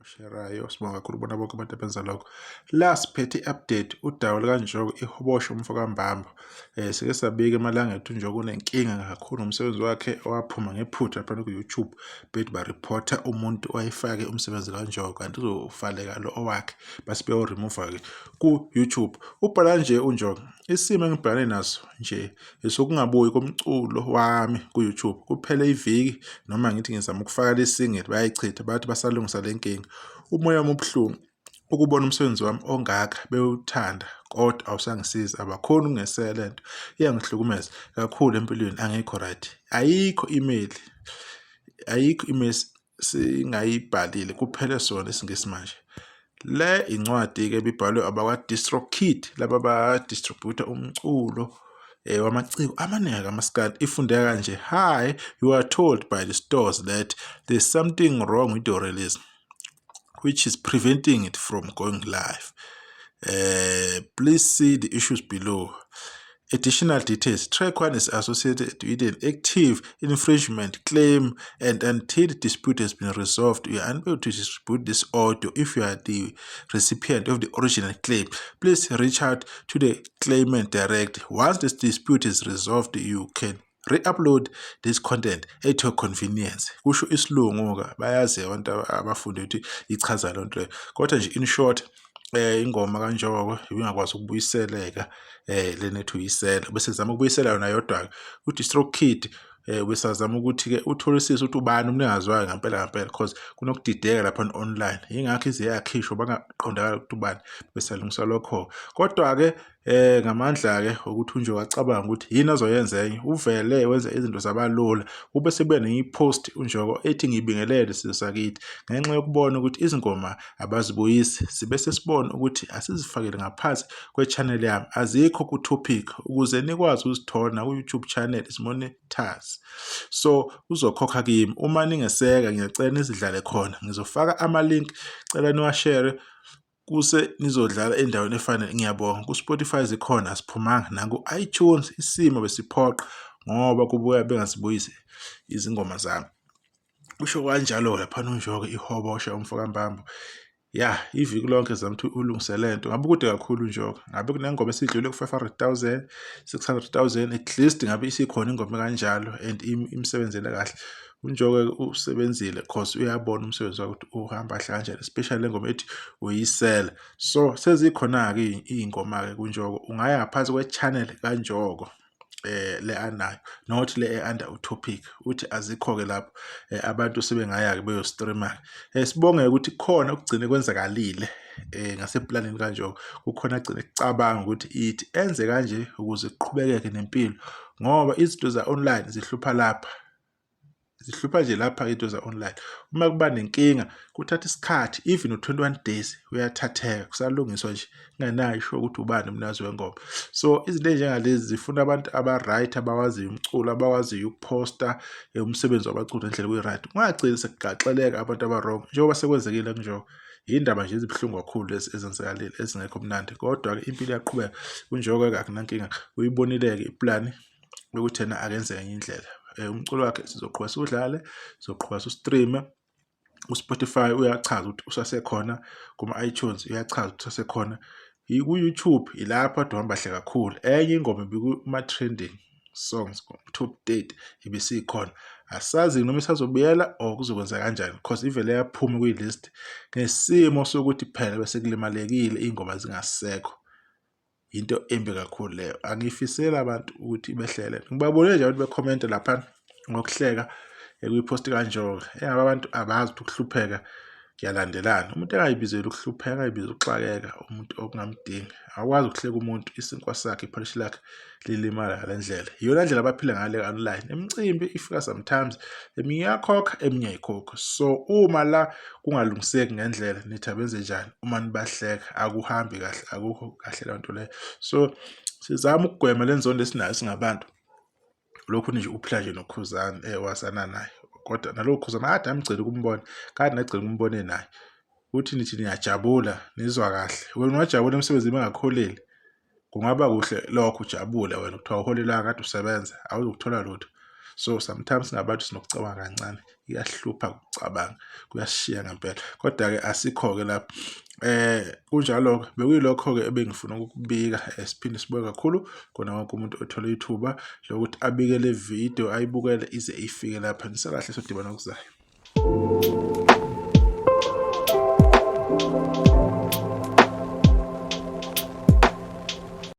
Osherayo, sibonga kakhulu bona bonke abantu abenza lokho. La siphethe i-update udaba lukaNjoko ihobosha umfo kaMbambo. Sike sabika emalanga ethu uNjoko unenkinga kakhulu ngomsebenzi wakhe owaphuma ngephutha lapha ku-YouTube, bethi bareporta umuntu owayefake umsebenzi kaNjoko kanti uzofaleka lo owakhe base bewurimuva-ke ku-YouTube. Ubhala nje uNjoko, isimo engibhekane naso nje esokungabuyi komculo wami ku-YouTube. Kuphele iviki noma ngithi ngizama ukufaka le single bayayichitha bathi basalungisa le nkinga. Umoya wami ubuhlungu ukubona umsebenzi wami ongaka bewuthanda kodwa awusangisizi, abakhoni ukungeseka le nto iyangihlukumeza kakhulu empilweni, angikho right. Ayikho email, ayikho email singayibhalile kuphele sona isiNgisi manje. Le incwadi-ke ebibhalwe abakwa-DistroKid, laba ba-distribute-a umculo wamaciko amaningi kamaskandi. Ifundeka kanje: Hi, you are told by the stores that there's something wrong with your release, which is preventing it from going live. Please see the issues below. Additional details. Track 1 is associated with an active infringement claim, and until the dispute has been resolved, you are unable to distribute this audio. If you are the recipient of the original claim, please reach out to the claimant directly. Once this dispute is resolved, you can re-upload this content at your convenience. Kusho isilungu-ke, bayazi abantu abafunde ukuthi ichaza loo nto leyo. Kodwa nje in short, ingoma kaNjoko ibingakwazi ukubuyiseleka lena ethi uyisela, bese zama ukubuyisela yona yodwa-ke. U-DistroKid besazama ukuthi-ke utholisise ukuthi ubani umnikazi wayo ngempela ngempela, cause kunokudideka lapha online, yingakho ize yakhishwa bangaqondakala ukuthi ubani, besalungisa lokho. Kodwa-ke ngamandla-ke ukuthi uNjoko acabanga ukuthi yini azoyenza enye, uvele wenza izinto zabalula. Ube sebuya nenye i-post uNjoko ethi ngibingelele sizwe sakithi, ngenxa yokubona ukuthi izingoma abazibuyisi, sibe sesibona ukuthi asizifakele ngaphansi kwe-channel yami, azikho ku-topic ukuze nikwazi ukuzithola naku-YouTube channel is-monetize. So uzokhokha kimi uma ningeseka, ngiyacela nizidlale khona, ngizofaka ama-link, cela niwashere kuse nizodlala endaweni efanele. Ngiyabonga. Ku-Spotify zikhona, asiphumanga, naku-iTunes isimo besiphoqa ngoba kubuya bengasibuyisi izingoma zami. Usho kanjalo laphana uNjoko ihobosha umfo kaMbambo. Ya, iviki lonke zama ukuthi ulungise le nto. Ngabe kude kakhulu uNjoko, ngabe kunengoma esidlule ku-500,000, 600,000 at least, ngabe isikhona ingoma kanjalo and imsebenzele kahle. UNjoko usebenzile cause uyabona umsebenzi wakhe ukuthi uhamba kahle kanjani, especially le ngoma ethi uyisela. So sezikhona-ke iy'ngoma-ke kuNjoko, ungaya ngaphansi kwe-channel kaNjoko le anayo, not le e-under utopic, uthi azikho-ke lapho, abantu sebengaya-ke beyo-streama-ke. Sibonge ukuthi khona okugcine kwenzakalile ngaseplanini kaNjoko, kukhona agcine ekucabanga ukuthi ithi enze kanje ukuze kuqhubekeke nempilo, ngoba izinto za-online zihlupha lapha, zihlupha nje lapha into za-online. Uma kuba nenkinga kuthatha isikhathi, even u-21 days uyathatheka kusalungiswa nje, kungenayo isho ukuthi ubani umnikazi wengoma. So izinto ey'njengalezi zifuna abantu aba-right, abawaziyo umculo, abawaziyo ukuphosta umsebenzi wabaculi ngendlela okuyi-right, kungagcini sekugaxeleka abantu aba-wrong njengoba sekwenzekile kuNjoko. Yindaba nje ezibuhlungu kakhulu lezi ezenzakalile ezingekho mnandi, kodwa-ke impilo iyaqhubeka. UNjoko-ke akunankinga, uyibonile-ke iplani yokuthi yena akenze ngenye indlela. Umculo wakhe sizoqhubeka siwudlale, sizoqhubeka siwu-stream-e. U-Spotify uyachaza ukuthi usasekhona, kuma-iTunes uyachaza ukuthi usasekhona, ku-YouTube ilapho ade uhamba kahle kakhulu. Enye ingoma ibikuma-trending songs top 30 ibisikhona, asazi noma isazobuyela or kuzokwenza kanjani, cause ivele yaphuma kwi-list ngesimo sokuthi phela bese kulimalekile, iy'ngoma zingasekho. Into embi kakhulu leyo, angiyifiseli abantu ukuthi behlele. Ngibabone nje abantu bekhomenta laphana ngokuhleka kwi-post kaNjoko, engabe abantu abazi ukuthi ukuhlupheka kuyalandelana. Umuntu engayibizeli ukuhlupheka, engayibizeli ukuxakeka, umuntu okungamdingi awukwazi ukuhleka umuntu isinkwa sakhe, iphalishi lakhe lilimala ngale ndlela. Iyona ndlela abaphila ngale online. Imicimbi ifika sometimes, eminye iyakhokha, eminye ayikhokhi. So uma la kungalungiseki ngendlela, nithi abenze njani uma nibahleka? Akuhambi kahle, akukho kahle leyo nto leyo. So sizama ukugwema le nzondo esinayo singabantu. Lokhu nje uphila nje noKhuzani wazana naye, kodwa nalowo Khuzani kade amgcina ukumbona, kade nagcina ukumbone naye. Uthi nithi niyajabula, nizwa kahle. Wena ungajabula emsebenzini bengakholeli, kungaba kuhle lokho, ujabule wena kuthiwa uholelanga kade usebenza, awuzukuthola lutho. So sometimes singabantu sinokucabanga kancane, iyahlupha ukucabanga, kuyashiya ngempela. Kodwa-ke asikho-ke lapho. Kunjalo-ke bekuyilokho-ke ebengifuna ukukubika. Siphinde sibonge kakhulu kona wonke umuntu othole ithuba lokuthi abike le video ayibukele ize ifike lapha. Nisakahle sodibana okuzayo.